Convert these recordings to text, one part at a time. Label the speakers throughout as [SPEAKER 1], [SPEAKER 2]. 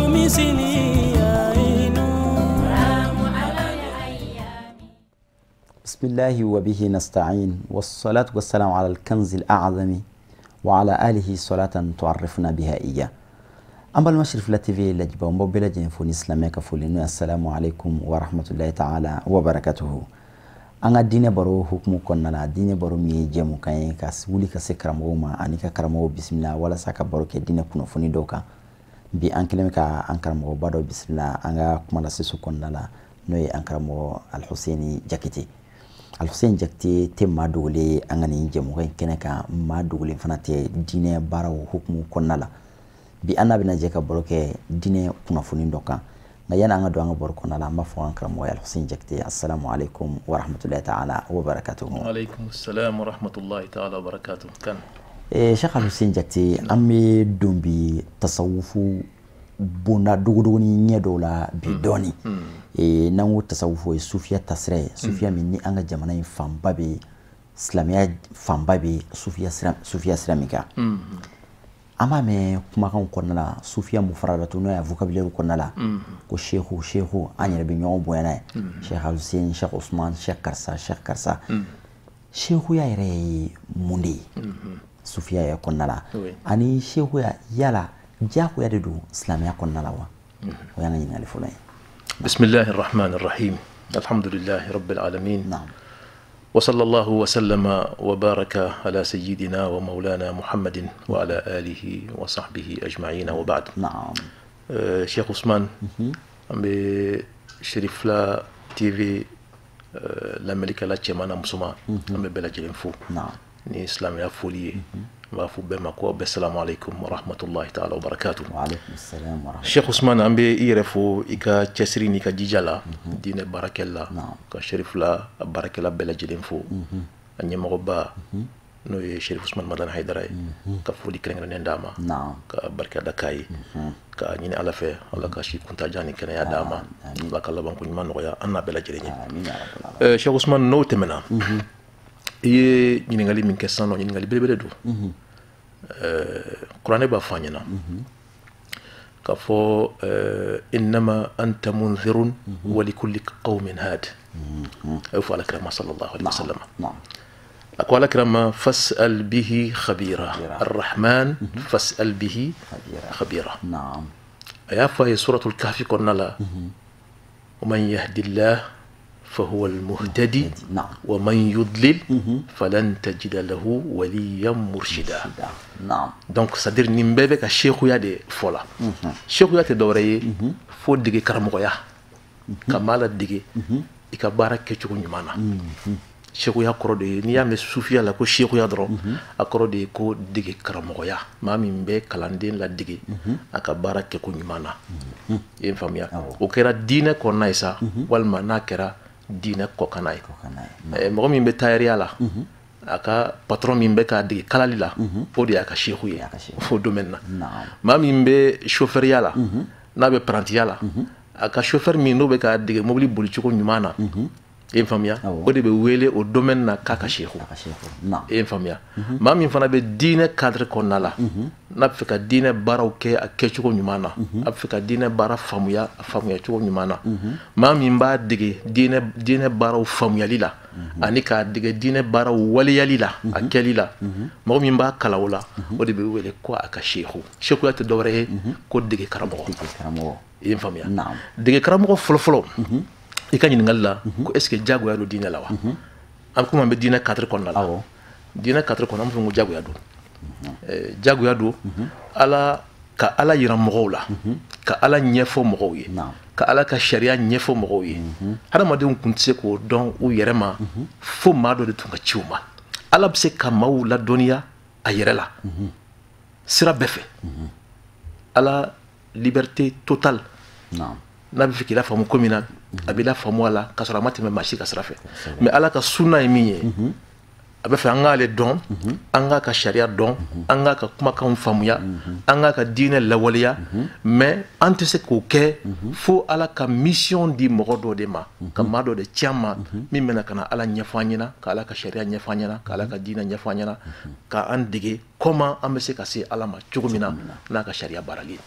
[SPEAKER 1] مثلي عين.
[SPEAKER 2] بسم الله وبه نستعين، والصلاة والسلام على الكنز الأعظم وعلى آله صلاة تعرفنا بها إياه. An balima Cherifla TV lajɛbaaw, n b'aw bɛɛ lajɛlen fo ni silamɛya ka foli n'o ye assalamu alaikum wa rahmatullahi ta'ala wa barakatuhu. An ka diinɛ baro hukumu kɔnɔna la, diinɛ baro min ye jɛmukan ye ka wuli ka se karamɔgɔw ma ani ka karamɔgɔw bisimila walasa ka baro kɛ diinɛ kunnafoni dɔw kan. Bi an kɛlen bɛ ka an karamɔgɔba dɔ bisimila an ka kuma lase so kɔnɔna la, n'o ye an karamɔgɔ Alihuseni Jakite. Alihuseni Jakite tɛ maa dogolen ye an ka nin jɛmukan in kɛnɛ kan, maa dogolen fana tɛ diinɛ baaraw hukumu kɔnɔna la. Bi an n'a bɛna jɛ ka baro kɛ diinɛ kunnafoni dɔ kan. Nka yanni an ka don an ka baro kɔnɔna la, an b'a fɔ an karamɔgɔ ye Alihuseni Jakite, assalamu alaikum wa rahmatullahi ta'ala wa barakatuhu.
[SPEAKER 3] Alaikum salam wa rahmatullahi ta'ala wa barakatuhu. Kan.
[SPEAKER 2] Cheikh Alihuseni Jakite, an bɛ don bi tasawufu bonda dogodogoni ɲɛ dɔw la bi dɔɔni. N'an ko tasawufu, o ye sufiya tasira ye, sufiya min ni an ka jamana in fanba bɛ, silamɛya fanba bɛ sufiya sira min kan. An b'a mɛn kumakanw kɔnɔna la, sufiya mufaradatu, n'o ye vocabulaire kɔnɔna la, ko sehu sehu, an yɛrɛ bɛ ɲɔgɔn bonya n'a ye, Cheikh Alihuseni, Cheikh Usman, Cheikh karisa, Cheikh karisa. Sekuya yɛrɛ ye mun de ye sufiya yɛrɛ kɔnɔna la? Ani sekuya yala diyagoya de don silamɛya kɔnɔna la wa? O y'an ka ɲininkali fɔlɔ ye.
[SPEAKER 3] بسم الله الرحمن الرحيم، الحمد لله رب العالمين، وصلى الله وسلم وبارك على سيدنا ومولانا محمد وعلى آله وصحبه أجمعين، وبعد. Cheikh Ousmane, an bɛ Cherifla TV lamɛnnikɛla cɛman n'a musoman, an bɛ bɛɛ lajɛlen fo ni silamɛya foli ye. N b'a fɔ bɛɛ ma ko bɛɛ salamu alaikum wa rahmatullahi ta'ala wa barakatuh.
[SPEAKER 2] Wa alaikum salam wa rahmatullahi.
[SPEAKER 3] Cheikh Ousmane, an bɛ i yɛrɛ fo i ka cɛsiri n'i ka jija la diinɛ baarakɛli la, ka Cherifla a baarakɛla bɛɛ lajɛlen fo, a ɲɛmɔgɔba n'o ye Cherif Ousmane Madani Haidara ye, ka foli kɛrɛnkɛrɛnnen d'a ma, ka barika da k'a ye, ka ɲini Ala fɛ Ala ka si kuntajan ni kɛnɛya d'a ma, Ala ka labanko ɲuman nɔgɔya an n'a bɛɛ lajɛlen ye.
[SPEAKER 2] Amin ya rabbal alamin.
[SPEAKER 3] Cheikh Ousmane, n'o tɛmɛna, i ye ɲininkali min kɛ sisan nɔ, ɲininkali belebele don. Kuranɛ b'a fɔ an ɲɛna k'a fɔ إنما أنت منذر ولكل قوم هاد. A y'o fɔ alakira ma sallallahu alaihi wasallam. A ko alakira ma فاسأل به خبيرا، الرحمن فاسأل به خبيرا. A y'a fɔ a ye suratul kahfi kɔnɔna la: ومن يهد الله فهو المهتدي ومن يضلل فلن تجد له وليا مرشدا. Donc c'est à dire nin bɛɛ bɛ ka sekuya de fɔ la. Sekuya tɛ dɔwɛrɛ ye fo dege karamɔgɔya, ka maa ladege i ka baara kɛcogo ɲuman na. Sekuya kɔrɔ de ye, n'i y'a mɛn sufiya la ko sekuya dɔrɔn, a kɔrɔ de ye ko dege karamɔgɔya, maa min bɛ kalanden ladege a ka baara kɛko ɲuman na. I ye n faamuya? O kɛra diinɛ kɔnɔna ye sa, walima n'a kɛra diinɛ kɔkanna ye. Mɔgɔ min bɛ tayɛriya la, a ka patron min bɛ k'a dege kalali la, o de y'a ka seku ye o domaine na. Maa min bɛ chauffeurya la, n'a bɛ parantiya la, a ka chauffeur min n'o bɛ k'a dege mobili bolicogo ɲuman na, i ye n faamuya, o de bɛ wele o domaine na k'a ka seku. I ye n faamuya? Maa min fana bɛ diinɛ cadre kɔnɔna la, n'a bɛ fɛ ka diinɛ baaraw kɛ a kɛcogo ɲuman na, a bɛ fɛ ka diinɛ baara faamuya a faamuya cogo ɲuman na, maa min b'a dege diinɛ baaraw faamuyali la ani k'a dege diinɛ baaraw waleyali la, a kɛli la, mɔgɔ min b'a kalan o la, o de bɛ wele ko a ka seku. Sekuya tɛ dɔwɛrɛ ye ko dege karamɔgɔ. I ye n faamuya? Dege karamɔgɔ fɔlɔfɔlɔ, i ka ɲininkali la ko est ce que diyagoya don diinɛ la wa, an komi an bɛ diinɛ cadre kɔnɔna la, diinɛ cadre kɔnɔ, an b'a fɔ ko diyagoya don. Diyagoya don Ala ka Ala yira mɔgɔw la, ka Ala ɲɛfɔ mɔgɔw ye, ka Ala ka sariya ɲɛfɔ mɔgɔw ye. Hadamadenw tun tɛ se k'o dɔn u yɛrɛ ma fo maa dɔ de tun ka ci u ma. Ala bɛ se ka maaw ladɔnniya a yɛrɛ la sira bɛɛ fɛ. Ala liberté totale, n'a bɛ fɛ k'i lafaamu ko min na, a b'i lafaamu a la k'a sɔrɔ a ma tɛmɛ maa si ka sira fɛ. Mais Ala ka sunna ye min ye, A bɛ fɛ an k'ale dɔn, an k'a ka sariya dɔn, an k'a ka kumakanw faamuya, an k'a ka diinɛ lawaleya, mais an tɛ se k'o kɛ fo Ala ka mission di mɔgɔ dɔ de ma, ka maa dɔ de ci an ma min bɛna ka na Ala ɲɛfɔ an ɲɛna, ka Ala ka sariya ɲɛfɔ an ɲɛna, ka Ala ka diinɛ ɲɛfɔ an ɲɛna, ka an dege comment an bɛ se ka se Ala ma cogo min na n'a ka sariya baarali ye.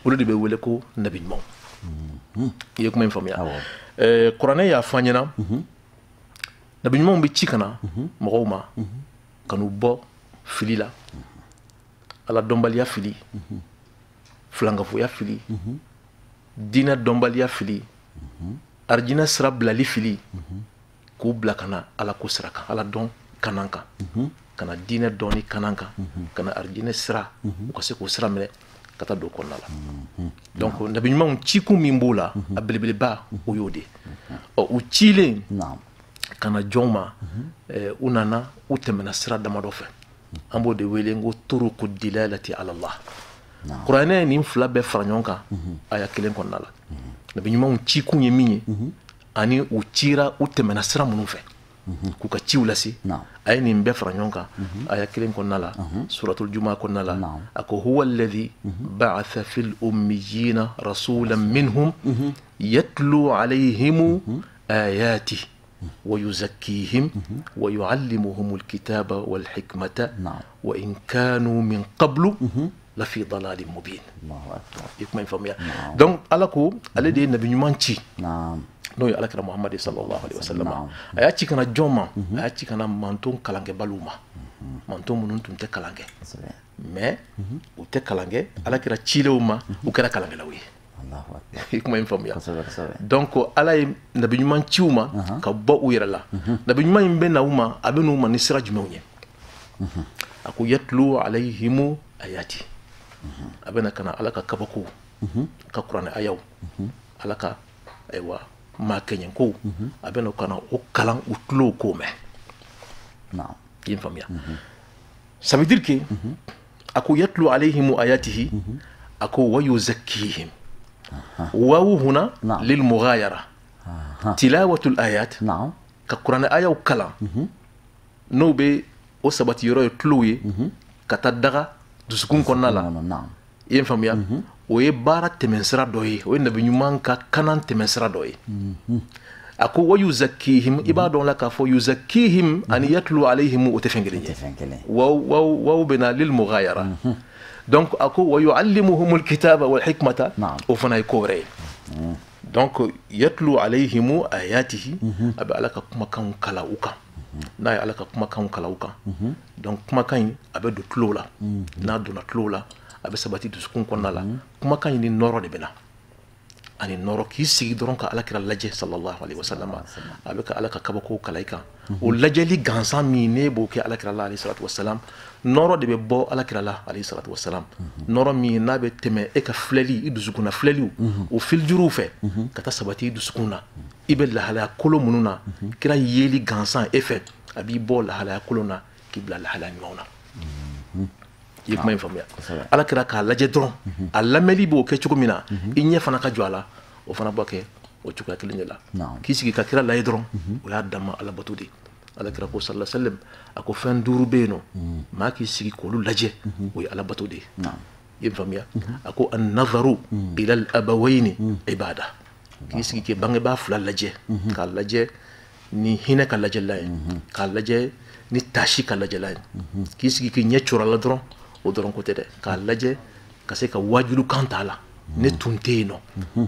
[SPEAKER 3] Olu de bɛ wele ko nabi ɲumanw. I ye kuma in faamuya? Kuranɛ y'a fɔ an ɲɛna, nabi ɲumanw bɛ ci ka na mɔgɔw ma ka n'u bɔ fili la, Ala dɔnbaliya fili, filankafoya fili, diinɛ dɔnbaliya fili, arijinɛ sira bilali fili, k'u bila ka na Ala ko sira kan, Ala dɔn kanan kan, ka na diinɛ dɔnni kanan kan, ka na arijinɛ sira, u ka se k'o sira minɛ ka taa don kɔnɔna la. Donc nabi ɲumanw cikun min b'o la, a belebeleba o y'o de ye. Ɔ, u cilen ka na jɔnw ma, u nana u tɛmɛna sira damadɔ fɛ, an b'o de wele ko turuqu dilalati ala Allah. Kuranɛ ye nin fila bɛɛ fara ɲɔgɔn kan aya kelen kɔnɔna la. Nabi ɲumanw cikun ye min ye, ani u cira u tɛmɛna sira minnu fɛ k'u ka ciw lase, a ye nin bɛɛ fara ɲɔgɔn kan aya kelen kɔnɔna la, suratul juma kɔnɔna la. A ko huwa alladhi ba'atha fil ummiyina rasulan minhum yatlu alayhim ayatihi ويزكيهم ويعلمهم الكتاب والحكمة وإن كانوا من قبل لفي ضلال مبين.
[SPEAKER 2] الله أكبر.
[SPEAKER 3] يكمل فهميا. Donc ala ko ale de ye nabi ɲuman ci, n'o ye alakira Muhamadu sallallahu alaihi wasallam. A y'a ci ka na jɔn ma? A y'a ci ka na manton kalankɛbaliw ma, manton minnu tun tɛ kalan kɛ, mais u tɛ kalan kɛ, alakira cilenw ma, u kɛra kalankɛlaw ye. I kuma in faamuya? Donc Ala ye nabi ɲuman ci u ma ka bɔ u yɛrɛ la. Nabi ɲuman in bɛ na u ma, a bɛ n'u ma ni sira jumɛnw ye? A ko yatlu alayhimu ayati, a bɛ na ka na Ala ka kabakow, ka kuranɛ ayaw, Ala ka ayiwa maa kɛɲɛkow, a bɛ na ka na o kalan u tulow k'o mɛn. I ye faamuya? Ça veut dire que a ko yatlu alayhimu ayatihi, a ko wa yuzakkihim. واو هنا للمغايرة. تلاوة الآيات كقرآن آية وكلام نوبي وسبت يروي تلوي كتدغى دسكون كنا لا يفهم يا ويبارة تمنسرة دوي وإن بنيمان كانان تمنسرة دوي أكو ويزكيهم إبادون لك فو يزكيهم أن يتلو عليهم وتفنجلين واو واو واو بنا للمغايرة. Donc ako wa yuallimuhum alkitaba wal hikmata, o fana ye ko wɛrɛ ye. Donc yatlu alayhim ayatihi, a bɛ Ala ka kumakanw kalan u kan. N'a ye Ala ka kumakanw kalan u kan, donc kumakan in a bɛ don tulo la, n'a donna tulo la a bɛ sabati dusukun kɔnɔna la. Kumakan in ni nɔrɔ de bɛ na, ani nɔrɔ k'i sigi dɔrɔn ka Alakira lajɛ sallallahu alaihi wasallam, a bɛ ka Ala ka kabakow kalan i kan. O lajɛli gansan min n'e b'o kɛ Alakira la alayhi salatu wasalam, nɔrɔ de bɛ bɔ Alakira la alayhi salatu wasalam, nɔrɔ min n'a bɛ tɛmɛ e ka filɛli, i dusukunna filɛliw, o filijuruw fɛ ka taa sabati i dusukun na. I bɛ lahalaya kolo minnu na, kira yeli gansan e fɛ, a b'i bɔ lahalaya kolon na k'i bila lahalaya ɲumanw na. I ye kuma in faamuya? Alakira k'a lajɛ dɔrɔn, a lamɛnli b'o kɛ cogo min na, i ɲɛ fana ka jɔ a la, o fana b'a kɛ o cogoya kelen de la. K'i sigi ka kira lajɛ dɔrɔn, o y'a dama alabato de ye. Alakira ko sallallahu alaihi wasallam, a ko fɛn duuru bɛ yen nɔ, maa k'i sigi k'olu lajɛ, o ye alabato de ye. I ye faamuya? A ko an-nazaru ila al-abawayni ibada, k'i sigi k'i bangebaa fila lajɛ, k'a lajɛ ni hinɛ ka lajɛla ye, k'a lajɛ ni taasi ka lajɛla ye, k'i sigi k'i ɲɛ cora la dɔrɔn, o dɔrɔn ko tɛ dɛ, k'a lajɛ ka se ka wajulukan t'a la. Ne tun tɛ yen nɔ,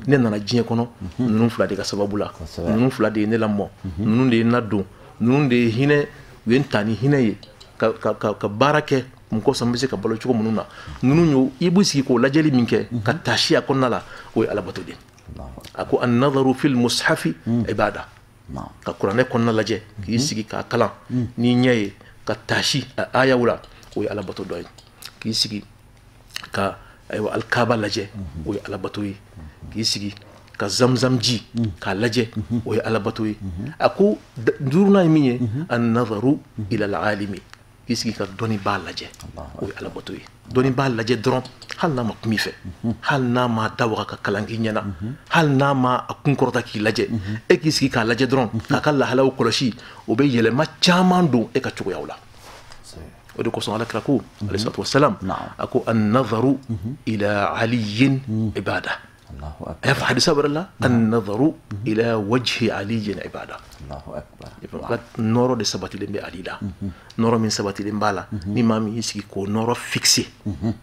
[SPEAKER 3] ne nana diɲɛ kɔnɔ ninnu fila de ka sababu la, ninnu fila de ye ne lamɔ, ninnu de ye n ladon, ninnu de ye hinɛ, u ye n ta ni hinɛ ye ka baara kɛ mun kosɔn n bɛ se ka balo cogo minnu na. Ninnu y'o, i b'i sigi k'o lajɛli min kɛ ka taasi a kɔnɔna la, o ye alabato de ye. A ko an-nazaru fil mushafi ibada, ka kuranɛ kɔnɔna lajɛ, k'i sigi k'a kalan n'i ɲɛ ye, ka taasi a ayaw la, o ye alabato dɔ ye. K'i sigi ka ayiwa alikaba lajɛ, o ye alabato ye. K'i sigi ka zamzam ji k'a lajɛ, o ye alabato ye. A ko duurunan ye min ye, an-nazaru ila al-alimi, k'i sigi ka dɔnnibaa lajɛ, o ye alabato ye. Dɔnni b'a lajɛ dɔrɔn hali n'a ma kuma i fɛ, hali n'a ma da waga ka kalan k'i ɲɛna, hali n'a ma a kun kɔrɔta k'i lajɛ, e k'i sigi k'a lajɛ dɔrɔn k'a ka lahalaw kɔlɔsi, o bɛ yɛlɛma caman don e ka cogoyaw la. O de kosɔn Ala kira ko alayhi salatu wasalam, a ko an-nazaru ila aliyin ibada. A y'a fɔ hadisa wɛrɛ la, an-nazaru ila wajhi aliyin ibada. Nɔrɔ de sabatilen bɛ Ali la, nɔrɔ min sabatilen b'a la, ni maa min y'i sigi k'o nɔrɔ fixe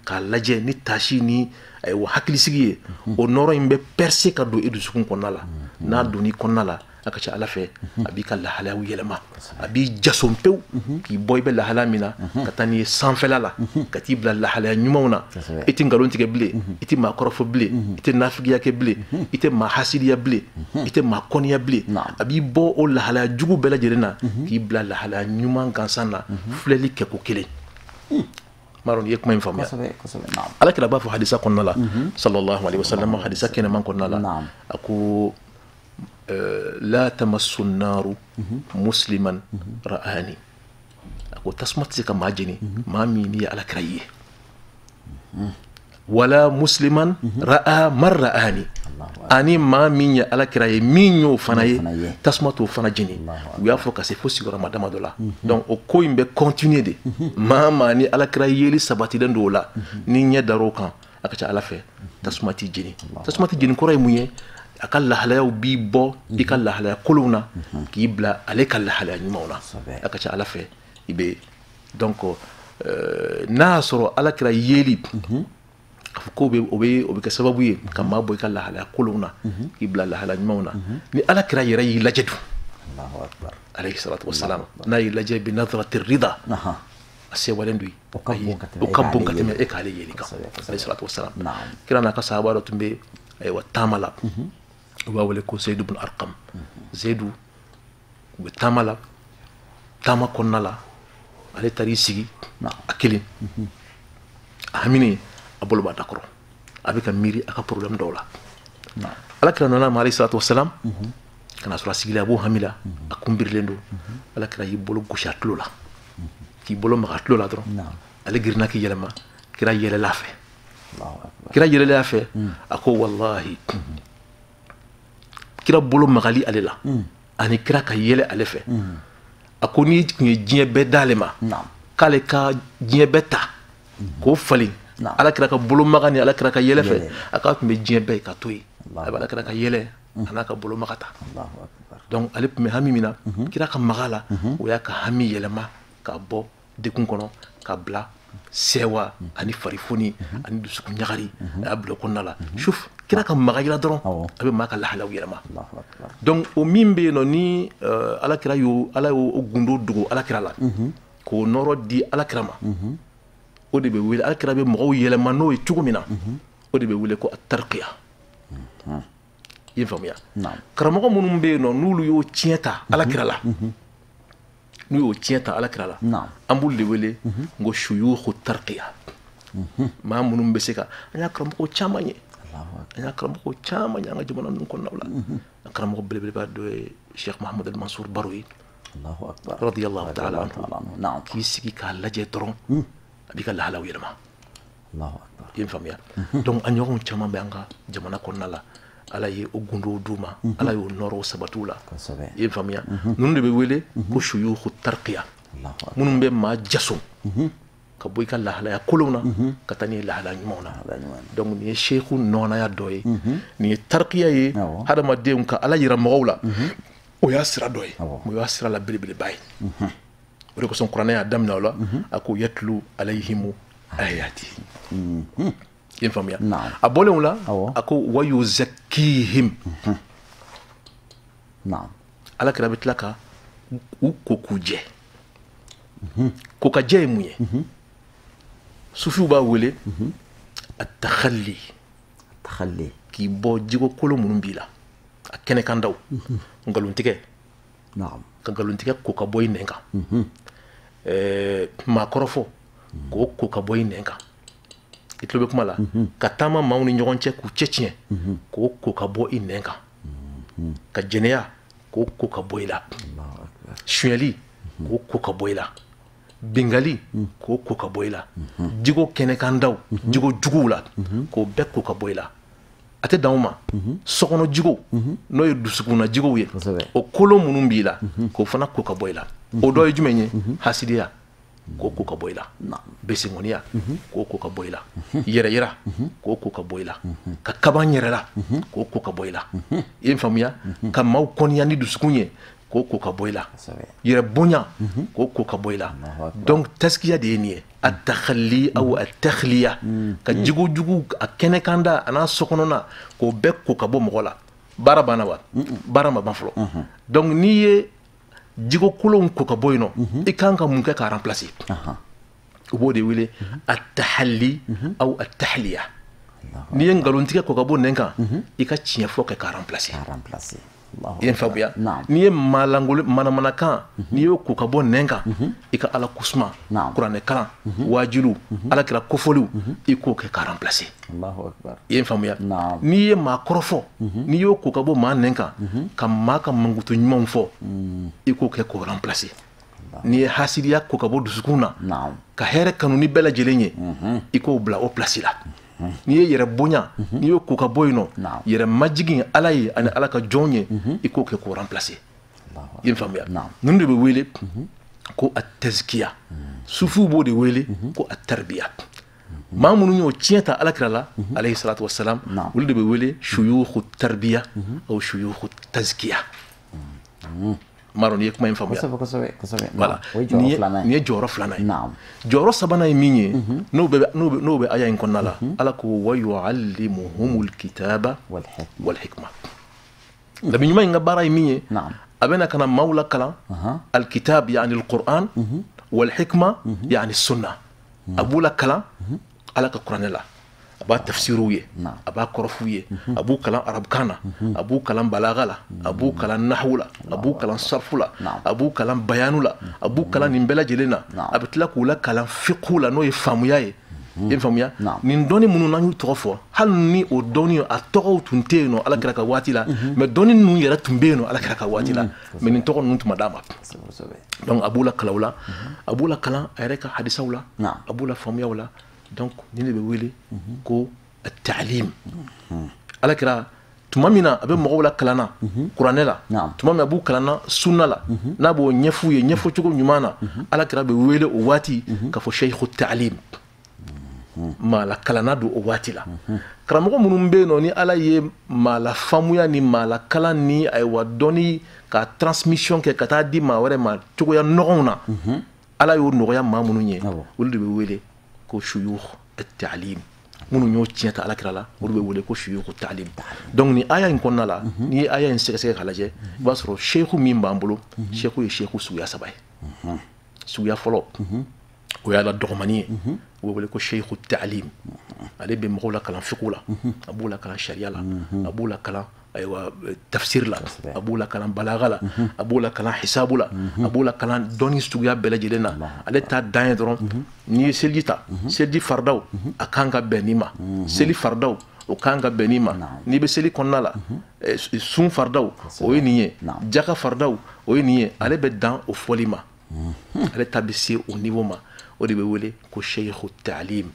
[SPEAKER 3] k'a lajɛ ni tasi ni ayiwa hakilisigi ye, o nɔrɔ in bɛ percer ka don e dusukun kɔnɔna la. N'a donn'i kɔnɔna la, a ka ca Ala fɛ a b'i ka lahalayaw yɛlɛma, a b'i jason pewu k'i bɔ i bɛ lahala min na ka taa n'i ye sanfɛla la, ka t'i bila lahalaya ɲumanw na. I tɛ nkalon tigɛ bilen, i tɛ maa kɔrɔfɔ bilen, i tɛ nafigiya kɛ bilen, i tɛ maa hasidiya bilen, i tɛ maa kɔniya bilen. A b'i bɔ o lahalaya jugu bɛɛ lajɛlen na k'i bila lahalaya ɲuman gansan na, filɛli kɛko kelen. M'a dɔn n'i ye kuma in faamuya. Ala kira b'a fɔ hadisa kɔnɔna la, sallallahu alaihi wasallam, hadisa kɛnɛman kɔnɔna la, a ko la tamassu naaru musliman ra'ani. A ko tasuma tɛ se ka maa jeni maa min n'i ye Ala kira ye. Wala musliman ra'a man ra'ani. Ani maa min ye Ala kira ye min y'o fana ye, tasuma t'o fana jeni. U y'a fɔ ka se fo sigiyɔrɔma dama dɔ la. Donc o ko in bɛ continuer de. Maa ni Ala kira yeli sabatilen don o la, ni ɲɛ dar'o kan, a ka ca Ala fɛ tasuma t'i jeni. Tasuma t'i jeni kɔrɔ ye mun ye? A ka lahalayaw b'i bɔ i ka lahalaya kolonw na k'i bila ale ka lahalaya ɲumanw na. A ka ca Ala fɛ i bɛ donc n'a y'a sɔrɔ Ala kira yeli k'a fɔ k'o bɛ o bɛ kɛ sababu ye ka maa bɔ i ka lahalaya kolonw na k'i bila lahalaya ɲumanw na. Ni Ala kira yɛrɛ y'i lajɛ dun, alayhi salatu wasalam, n'a y'i lajɛ bi nadrati rida, a sewalen don, o ka bon ka tɛmɛ e k'ale yeli kan, alayhi salatu wasalam. Kira n'a ka sahaba dɔ tun bɛ ayiwa taama la, u b'a wele ko Zeyidu bin Arkam. Zeyidu u bɛ taama la, taama kɔnɔna la, ale taar'i sigi a kelen, a haminen, a bolo b'a da kɔrɔ, a bɛ ka miiri a ka problème dɔw la. Ala kira nana ma alayhi salatu wasalam, ka na sɔrɔ a sigilen, a b'o hami la, a kun birilen don. Ala kira y'i bolo gosi a tulo la, k'i bolo maga a tulo la dɔrɔn, ale girinna k'i yɛlɛma, kira yɛlɛla a fɛ. Kira yɛlɛla a fɛ, a ko walahi, kira bolo magali ale la ani kira ka yɛlɛ ale fɛ, a ko n'i tun ye diɲɛ bɛɛ d'ale ma, k'ale ka diɲɛ bɛɛ ta k'o falen Ala kira ka bolo maga ni Ala kira ka yɛlɛ fɛ, a k'a tun bɛ diɲɛ bɛɛ ka to yen, a bɛ Ala kira ka yɛlɛ a n'a ka bolo maga ta. Donc ale tun bɛ hami min na, kira ka maga la, o y'a ka hami yɛlɛma ka bɔ degun kɔnɔ ka bila sɛwa ani farifoni ani dusukun ɲagari, a y'a bila o kɔnɔna la. Suf kira ka maga yira dɔrɔn, a bɛ maa ka lahalaw yɛlɛma. Donc o min bɛ yen nɔ ni Ala kira y'o, Ala y'o gundo dogo Ala kira la k'o nɔrɔ di Ala kira ma, o de bɛ wele, Ala kira bɛ mɔgɔw yɛlɛma n'o ye cogo min na, o de bɛ wele ko atarkiya. I ye faamuya? Karamɔgɔ minnu bɛ yen nɔ n'olu y'o tiɲɛ ta Ala kira la, n'u y'o tiɲɛ ta Ala kira la, an b'olu de wele n ko shuyukhu tarqiya. Maa minnu bɛ se ka, an y'a karamɔgɔ caman ye, an y'a karamɔgɔ caman ye an ka jamana ninnu kɔnɔnaw la. An karamɔgɔ belebeleba dɔ ye Cheikh Mahamad Al Mansour Baro ye, radiyallahu ta'ala anhu, k'i sigi k'a lajɛ dɔrɔn, a b'i ka lahalaw yɛlɛma. I ye faamuya? Donc an ɲɔgɔn caman bɛ an ka jamana kɔnɔna la, Ala ye o gundow d'u ma, Ala y'o nɔrɔw sabati u la. I ye faamuya? Ninnu de bɛ wele ko shuyukhu tarqiya, minnu bɛ maa jaso ka bɔ i ka lahalaya kolonw na ka taa n'i ye lahalaya ɲumanw na. Donc nin ye seku nɔnaya dɔ ye, nin ye tarqiya ye, hadamadenw ka Ala yira mɔgɔw la, o y'a sira dɔ ye, o y'a sira la belebeleba ye. O de kosɔn kuranɛ y'a daminɛ o la, a ko yatlu alayhimu ayati. I ye faamuya? A bɔlen o la, a ko wa yuzakkihim. Ala kira bɛ tila ka u ko k'u jɛ. Ko ka jɛ ye mun ye? Sufiw b'a wele at-takhalli. K'i bɔ jiko kolo minnu b'i la, a kɛnɛkandaw, nkalontigɛ, ka nkalontigɛ ko ka bɔ i nɛn kan, maa kɔrɔfɔ k'o ko ka bɔ i nɛn kan, i tulo bɛ kuma la, ka taama maaw ni ɲɔgɔn cɛ k'u cɛ tiɲɛ, k'o ko ka bɔ i nɛn kan, ka jɛnɛya k'o ko ka bɔ i la, sonyali k'o ko ka bɔ i la, Bingali k'o ko ka bɔ i la. Jigo kɛnɛkandaw, jigo juguw la, k'o bɛɛ ko ka bɔ i la. A tɛ dan o ma, sokɔnɔ jigo n'o ye dusukunna jigow ye, o kolo minnu b'i la, k'o fana ko ka bɔ i la. O dɔ ye jumɛn ye? Hasidiya, k'o ko ka bɔ i la. Beseŋɔniya, k'o ko ka bɔ i la. Yɛrɛyira, k'o ko ka bɔ i la. Ka kaban yɛrɛ la, k'o ko ka bɔ i la. I ye n faamuya? Ka maaw kɔniya ni dusukun ye, k'o ko ka bɔ i la. Yɛrɛ bonya, k'o ko ka bɔ i la. Donc taskiya de ye nin ye, at-takhalli aw at-takhliya, ka jigo jugu a kɛnɛkanda a n'a sokɔnɔna, k'o bɛɛ ko ka bɔ mɔgɔ la. Baara banna wa? Baara ma ban fɔlɔ. Donc n'i ye jigo kolonw ko ka bɔ yen nɔ, i kan ka mun kɛ k'a remplacer? U b'o de wele at-tahalli aw at-tahliya. N'i ye nkalontigɛ ko ka bɔ nɛn kan, i ka tiɲɛ fɔ kɛ k'a remplacer. I ye n faamuya? N'i ye malangolo manamanakan, n'i y'o ko ka bɔ nɛn kan, i ka ala kusuma, kuranɛ kalan, wajilu, ala kira kofɔliw, i k'o kɛ k'a remplacer. I ye n faamuya? N'i ye maa kɔrɔfɔ, n'i y'o ko ka bɔ maa nɛn kan, ka maa ka mankutu ɲumanw fɔ, i k'o kɛ k'o remplacer. N'i ye hasidiya ko ka bɔ dusukun na, ka hɛrɛ kanu ni bɛɛ lajɛlen ye, i k'o bila o place la. N'i ye yɛrɛ bonya, n'i y'o ko ka bɔ yen nɔ, yɛrɛ majigin ala ye ani ala ka jɔn ye, i k'o kɛ k'o remplacer. I ye n faamuya? Ninnu de bɛ wele ko a tazkiya. Sufiw b'o de wele ko a tarbiya. Maa minnu y'o tiɲɛ ta alakira la, alayhi salatu wassalam, olu de bɛ wele shuyukhu tarbiya aw shuyukhu tazkiya. M'a dɔn n'i ye kuma in faamuya.
[SPEAKER 2] Kosɛbɛ.
[SPEAKER 3] Voilà, nin ye jɔyɔrɔ filanan ye. Jɔyɔrɔ sabanan ye min ye, n'o bɛ aya in kɔnɔna la, ala ko wa yu'allimuhumul kitaba wal hikma. Nabi ɲuman in ka baara ye min ye, a bɛna ka na maaw lakalan alkitab, yani alquran, wal hikma, yani sunna. A b'u lakalan ala ka kuranɛ la, a b'a tafsiruw ye, a b'a kɔrɔf'u ye, a b'u kalan arabukan na, a b'u kalan balaga la, a b'u kalan nahu la, a b'u kalan sarfu la, a b'u kalan bayanu la, a b'u kalan nin bɛɛ lajɛlen na. A bɛ tila k'u lakalan fiqhu la, n'o ye faamuya ye. I ye faamuya? Nin dɔnni minnu n'an y'u tɔgɔ fɔ, hali ni o dɔnni a tɔgɔw tun tɛ yen nɔ ala kira ka waati la, mais dɔnni ninnu yɛrɛ tun bɛ yen nɔ ala kira ka waati la, mais nin tɔgɔ ninnu tun ma d'a ma. Donc a b'u lakalan o la, a b'u lakalan a yɛrɛ ka hadisaw la, a b'u la faamuyaw la. Donc nin de bɛ wele ko at-ta'lim. Ala kira tuma min na a bɛ mɔgɔw la kalan na kuranɛ la, tuma min a b'u kalan na sunna la, n'a b'o ɲɛf'u ye ɲɛfɔcogo ɲuman na, ala kira bɛ wele o waati k'a fɔ sheikhu ta'lim. Maa la kalanna don o waati la. Karamɔgɔ minnu bɛ yen nɔ ni ala ye maa la faamuya ni maa la kalan ni ayiwa dɔnni ka transmission kɛ ka taa di maa wɛrɛ ma cogoya nɔgɔnw na, ala y'o nɔgɔya maa minnu ye, olu de bɛ wele ko shuyukh at-ta'lim. Minnu y'o tiɲɛ ta alakira la, olu bɛ wele ko shuyukh at-ta'lim. Donc ni aya in kɔnɔna la, n'i ye aya in sɛgɛsɛgɛ k'a lajɛ, i b'a sɔrɔ sheikhu min b'an bolo, sheikhu ye sheikhu suguya saba ye. Suguya fɔlɔ, o y'a la dɔgɔmani ye, o bɛ wele ko sheikhu ta'lim. Ale bɛ mɔgɔw lakalan fiqhu la, a b'u lakalan sariya la, a b'u lakalan ayiwa tafsir la, a b'u lakalan balaga la, a b'u lakalan hisabu la, a b'u lakalan dɔnni suguya bɛɛ lajɛlen na. Ale ta dan ye dɔrɔn, n'i ye seliji ta, seliji faridaw a kan ka bɛn nin ma, seli faridaw o kan ka bɛn nin ma, n'i bɛ seli kɔnɔna la, sun faridaw o ye nin ye, jaka faridaw o ye nin ye, ale bɛ dan o fɔli ma. Ale ta bɛ se o niveau ma, o de bɛ wele ko sheikhu ta'lim.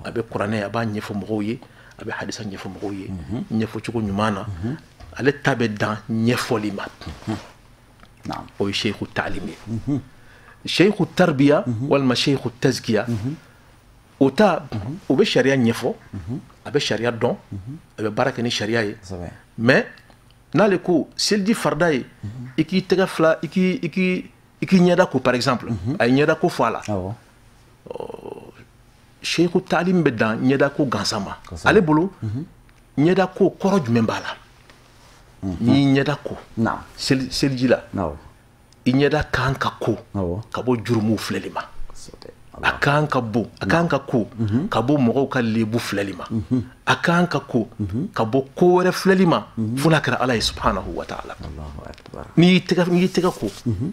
[SPEAKER 3] A bɛ kuranɛ a b'a ɲɛfɔ mɔgɔw ye, a bɛ hadisa ɲɛfɔ mɔgɔw ye ɲɛfɔcogo ɲuman na, ale ta bɛ dan ɲɛfɔli ma. O ye sheikhu ta'lim ye. Sheikhu tarbiya walima sheikhu tazkiya, o ta o bɛ sariya ɲɛfɔ, a bɛ sariya dɔn, a bɛ baara kɛ ni sariya ye. Mais n'ale ko seliji farida ye, i k'i tɛgɛ fila, i k'i ɲɛda ko, par exemple, a ye ɲɛda ko fɔ a la. Sheikhu ta'lim bɛ dan ɲɛda ko gansan ma. Ale bolo ɲɛda ko kɔrɔ jumɛn b'a la? N'i ɲɛda ko seliji la, i ɲɛda kan ka ko ka bɔ jurumuw filɛli ma, a kan ka bon, a kan ka ko ka bɔ mɔgɔw ka lebu filɛli ma, a kan ka ko ka bɔ ko wɛrɛ filɛli ma, fo n'a kɛra ala ye subhanahu wa ta'ala. N'i y'i tɛgɛ ko,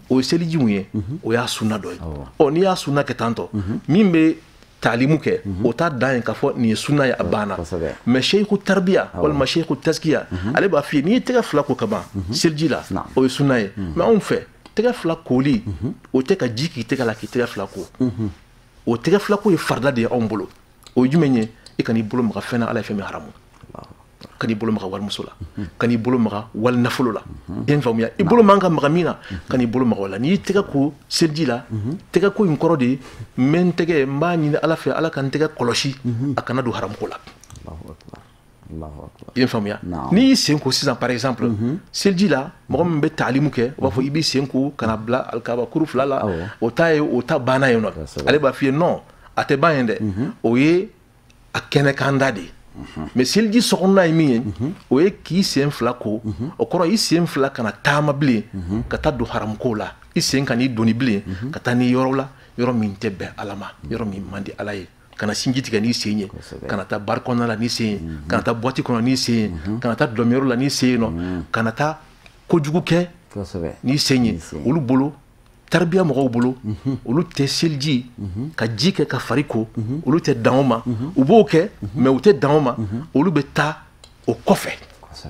[SPEAKER 3] o ye seliji mun ye, o y'a sunna dɔ ye. Ɔ n'i y'a sunna kɛ tan tɔ, min bɛ taalimu kɛ, o t'a dan ye k'a fɔ nin ye sunna ye, a banna. Mais sheikhu tarbiya walima sheikhu tazkiya, ale b'a f'i ye n'i y'i tɛgɛ fila ko ka ban seliji la, o ye sunna ye. Mais anw fɛ Tɛgɛ fila koli o tɛ ka ji k'i tɛgɛ la k'i tɛgɛ fila ko. O tɛgɛ fila ko ye farida de ye anw bolo. O ye jumɛn ye? I kan'i bolo maga fɛn na Ala ye fɛn min haramu. Kan'i bolo maga warimuso la, kan'i bolo maga wali nafolo la. I ye n faamuya? I bolo man ka maga min na, kan'i bolo maga o la. N'i y'i tɛgɛ ko seliji la, tɛgɛ ko in kɔrɔ de ye n bɛ n tɛgɛ, n b'a ɲini Ala fɛ Ala ka n tɛgɛ kɔlɔsi a kana don haramuko la. I ye n faamuya? N'i y'i sen ko sisan par exemple seliji la, mɔgɔ min bɛ taalimu kɛ o b'a fɔ i b'i sen ko ka na bila alikaba kuru fila la, o ta ye o ta banna yen nɔ. Ale b'a f'i ye non, a tɛ ban yen dɛ, o ye a kɛnɛkanda de ye. Mais seliji sokɔnɔna ye min ye, o ye k'i sen fila ko, o kɔrɔ i sen fila kana taama bilen ka taa don haramuko la, i sen kan'i doni bilen ka taa ni yɔrɔ la, yɔrɔ min tɛ bɛn Ala ma, yɔrɔ min man di Ala ye. Kana sinji tigɛ n'i sen ye, kana taa bari kɔnɔna la n'i sen ye, kana taa boîte kɔnɔ n'i sen ye, kana taa dɔlɔmiyɔrɔ la n'i sen ye nɔ, kana taa kojugu kɛ n'i sen ye. Olu bolo, tarbiya mɔgɔw bolo, olu tɛ seliji ka ji kɛ ka fari ko, olu tɛ dan o ma. U b'o kɛ mais u tɛ dan o ma, olu bɛ taa o kɔfɛ.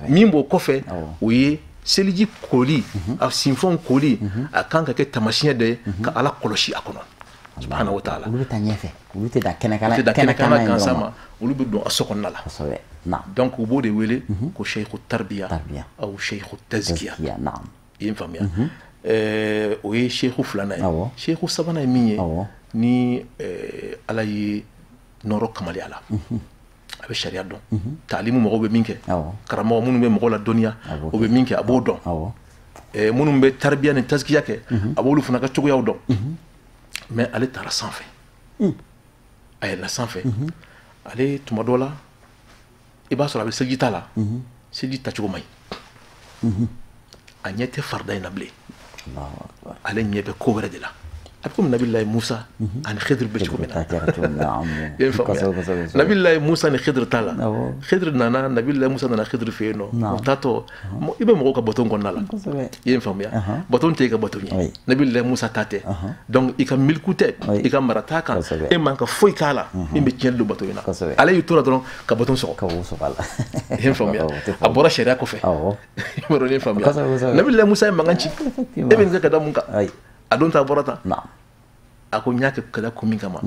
[SPEAKER 3] Min b'o kɔfɛ, o ye seliji koli, a sinfɔnw koli, a kan ka kɛ taamasiyɛn de ye ka Ala kɔlɔsi a kɔnɔ. Subhanahu wa ta'ala.
[SPEAKER 2] Olu bɛ taa ɲɛfɛ, olu tɛ dan kɛnɛkana
[SPEAKER 3] gansan ma, olu bɛ don a so kɔnɔna la. Donc u b'o de wele ko sheikhu tarbiya aw sheikhu tazkiya. I ye n faamuya? O ye sheikhu filanan ye. Sheikhu sabanan ye min ye, ni Ala ye nɔrɔ kamali a la, a bɛ sariya dɔn, taalimu mɔgɔw bɛ min kɛ, karamɔgɔ minnu bɛ mɔgɔw la dɔnniya o bɛ min kɛ a b'o dɔn, minnu bɛ tarbiya ni tazkiya kɛ a b'olu fana ka cogoyaw dɔn. Mais ale taara sanfɛ, a yɛlɛla sanfɛ. Ale tuma dɔ la i b'a sɔrɔ a bɛ seliji ta la, seliji tacogo man ɲi, a ɲɛ tɛ farida in na bilen, ale ɲɛ bɛ ko wɛrɛ de la. A bɛ komi Nabilayi Musa ani Khidr bɛ cogo min na. I ye n faamuya? Nabilayi Musa ni Khidr ta la, Khidr nana, Nabilayi Musa nana Khidr fɛ yen nɔ, o taatɔ i bɛ mɔgɔw ka baton kɔnɔna la. I ye n faamuya? Baton tɛ e ka baton ye, Nabilayi Musa ta tɛ. Donc i ka miliku tɛ, i ka mara t'a kan, e man ka foyi k'a la min bɛ tiɲɛni don baton in na. Ale y'i tora dɔrɔn ka baton sɔgɔ. I ye n faamuya? A bɔra sariya kɔfɛ. I b'a dɔn ne ye faamuya? Nabilayi Musa ye mankan ci, e bɛ nin kɛ ka da mun kan? A don ta bɔra tan, a ko n y'a kɛ ka da kun min kama,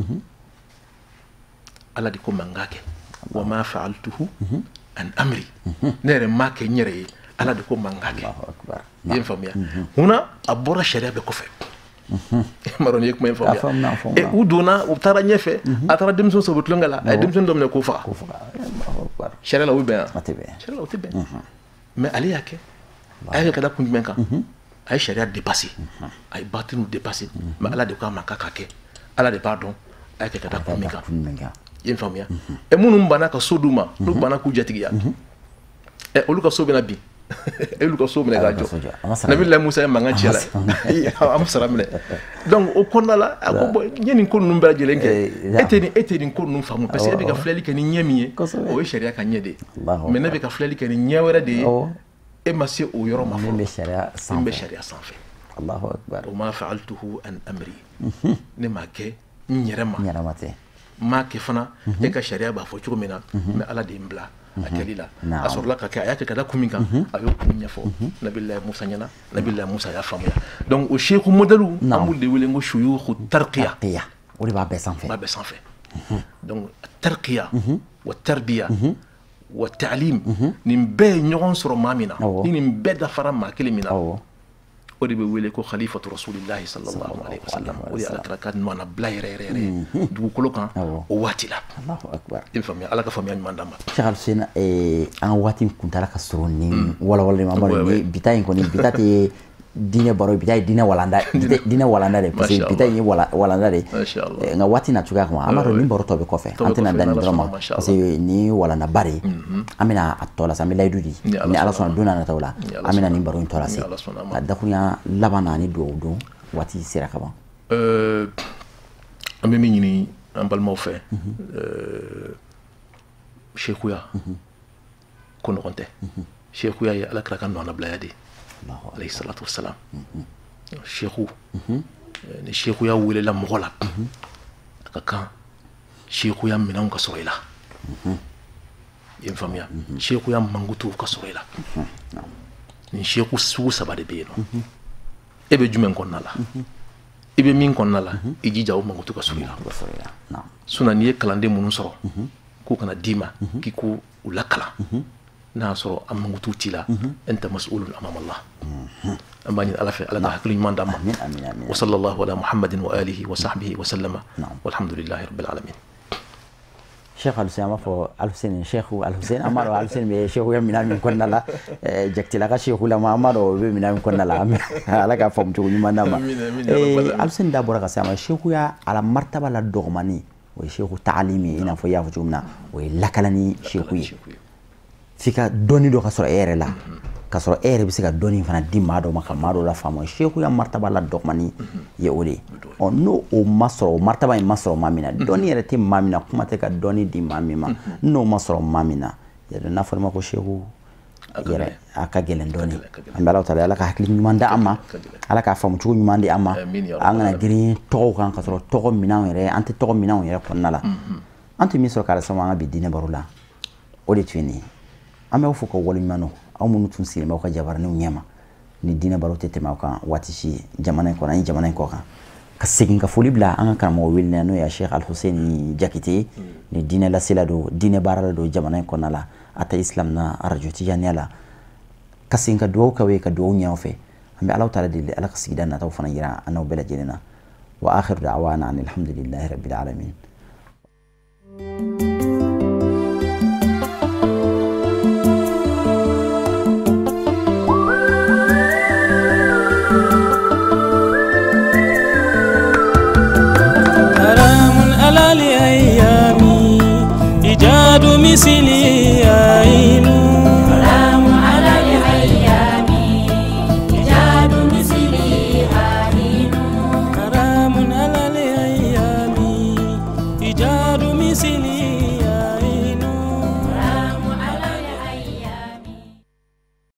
[SPEAKER 3] Ala de ko man k'a kɛ. Wa ma fa'altuhu an amri, ne yɛrɛ m'a kɛ n yɛrɛ ye, Ala de ko man k'a kɛ. I ye n faamuya? Munna a bɔra sariya bɛɛ kɔfɛ? I m'a dɔn n'i ye kuma in faamuya? U donna, u taara ɲɛfɛ, a taara denmisɛn sɔrɔ u bɛ tulonkɛ la, a ye denmisɛn dɔ minɛ k'o faga. Sariya la o bɛ bɛn wa? Sariya la o tɛ bɛn. Mais ale y'a kɛ, a y'a kɛ ka da kun jumɛn kan? A ye sariya dépassé, a ye batiniw dépassé, mais Ala de ko a ma k'a ka kɛ, Ala de b'a dɔn a y'a kɛ ka da kun min kan. I ye n faamuya? Minnu banna ka so d'u ma, n'u banna k'u jatigiya, olu ka so bɛna bin, olu ka so minɛ k'a jɔ. Nabilayi Musa ye mankan ci a la, a ma sara minɛ. Donc o kɔnɔna la, a ko bon, n ye nin ko ninnu bɛɛ lajɛlen kɛ, e tɛ nin ko ninnu faamu, parce que e bɛ ka filɛli kɛ ni ɲɛ min ye, o ye sariya ka ɲɛ de ye. Mais ne bɛ ka filɛli kɛ ni ɲɛ wɛrɛ de ye. E ma se o yɔrɔ ma fɔlɔ.
[SPEAKER 2] Min bɛ sariya
[SPEAKER 3] sanfɛ.
[SPEAKER 2] Allahu akbar.
[SPEAKER 3] O ma fa'altuhu an amri, ne m'a kɛ n yɛrɛ ma.
[SPEAKER 2] N yɛrɛ ma tɛ.
[SPEAKER 3] N m'a kɛ fana e ka sariya b'a fɔ cogo min na, mais Ala de ye n bila a kɛli la. A sɔrɔla ka kɛ, a y'a kɛ ka da kun min kan, a y'o kun ɲɛfɔ Nabilayi Musa ɲɛna, Nabilayi Musa y'a faamuya. Donc o seku modèle an b'olu de wele ko shuyukhu tarqiya.
[SPEAKER 2] O de b'a bɛɛ sanfɛ.
[SPEAKER 3] B'a bɛɛ sanfɛ. Donc tarqiya wa tarbiya wa ta'lim, nin bɛɛ ye ɲɔgɔn sɔrɔ maa min na, ni nin bɛɛ dafara maa kelen min na, o de bɛ wele ko khalifatu rasulillahi sallallahu alaihi wasallam. O de ye Ala kira ka nɔnabila yɛrɛ yɛrɛ yɛrɛ dugukolo kan o waati la.
[SPEAKER 2] Allahu akbar.
[SPEAKER 3] I faamuya? Ala ka faamuya ɲuman d'an ma.
[SPEAKER 2] Cheikh Alhussein, an ka waati kuntala ka surun ni walawalali ma, an b'a dɔn ni bi ta in kɔni, bi ta tɛ diinɛ baro, bi ta ye diinɛ walanda, diinɛ walanda de, parce que bi ta in ye walanda de. Nka waati na cogoya kama, an b'a dɔn nin baro tɔ bɛ kɔfɛ, an tɛna dan nin dɔrɔn ma, parce que nin walandaba de ye. An bɛna a tɔ lase, an bɛ layidu di ni Ala sɔnna don n'a nataw la, an bɛna nin baro in tɔ lase. Ka dakurunya laban na ani dugawu don, waati sera ka ban.
[SPEAKER 3] An bɛ min ɲini an balimaw fɛ, sekuya ko nɔgɔn tɛ. Sekuya ye Ala kira ka nɔnabilaya de ye. Alayhi salatu wassalam. Seku, ni sekuya welela mɔgɔ la, a ka kan sekuya minɛnw ka sɔrɔ i la. I ye n faamuya? Sekuya mankutuw ka sɔrɔ i la. Nin seku sugu saba de bɛ yen nɔ. E bɛ jumɛn kɔnɔna la? I bɛ min kɔnɔna la, i jija o mankutu ka sɔrɔ i la. Sinon n'i ye kalanden minnu sɔrɔ k'u kana d'i ma k'i k'u lakalan, n'a y'a sɔrɔ a mankutu t'i la, anta mas'ulun amama Allah. An b'a ɲini Ala fɛ, Ala ka hakili ɲuman d'an ma. Wa sallallahu ala Muhammadin wa alihi wa sahbihi wa sallama, walhamdulillahi rabbil alamin.
[SPEAKER 2] Cheikh Alhussein, an b'a fɔ Alhussein, Cheikh Alhussein, an b'a dɔn Alhussein bɛ Cheikh minɛn min kɔnɔna la, Jakitela ka Cheikh la ma, an b'a dɔn o bɛ minɛn min kɔnɔna la, Ala ka faamu cogo ɲuman d'a ma. Alhussein da bɔra ka se a ma, Cheikhuya a la martaba la dɔgɔmani o ye Cheikhu taalimi ye, i n'a fɔ i y'a fɔ cogo min na, o ye lakalani Cheikhu ye. F'i ka dɔnni dɔ ka sɔrɔ e yɛrɛ la, ka sɔrɔ e yɛrɛ bɛ se ka dɔnni fana di maa dɔ ma ka maa dɔ la faamu. Cheikhuya martaba la dɔgɔmani ye o de ye. Ɔ n'o o ma sɔrɔ, o martaba in ma sɔrɔ maa min na, dɔnni yɛrɛ tɛ maa min na, kuma tɛ ka dɔnni di maa min ma, n'o ma sɔrɔ maa min na, yɛrɛ n'a fɔra ma ko Cheikhu yɛrɛ, a ka gɛlɛn dɔɔni. An bɛ Ala ta, Ala ka hakili ɲuman di an ma, Ala k'a faamu cogo ɲuman di an ma, an kana girin tɔgɔw kan ka sɔrɔ tɔgɔ minanw yɛrɛ, an tɛ tɔgɔ minanw yɛrɛ kɔnɔna la. An tun min sɔrɔ k'a lase an ka bi diinɛ baro la, o de tun ye nin ye. An b'aw fo ka waleɲuman dɔn, aw minnu tun sigilen b'aw ka jabaraninw ɲɛma ni diinɛ baro tɛ tɛmɛ aw kan waati si jamana in kɔnɔ ani jamana in kɔ kan. Ka segin ka foli bila an ka karamɔgɔ wele n'o ye Cheikh Alhussein Jakite, ni diinɛ lasela don, diinɛ baarala don jamana in kɔnɔna la, a ta islam na arajo tijaniya la. Ka segin ka dugawu k'aw ye, ka dugawu ɲɛ aw fɛ. An bɛ Ala taala deli, Ala ka sigida nataw fana yira an n'aw bɛɛ lajɛlen na. Wa akhiru da'wana alhamdulillahi rabbil alamin.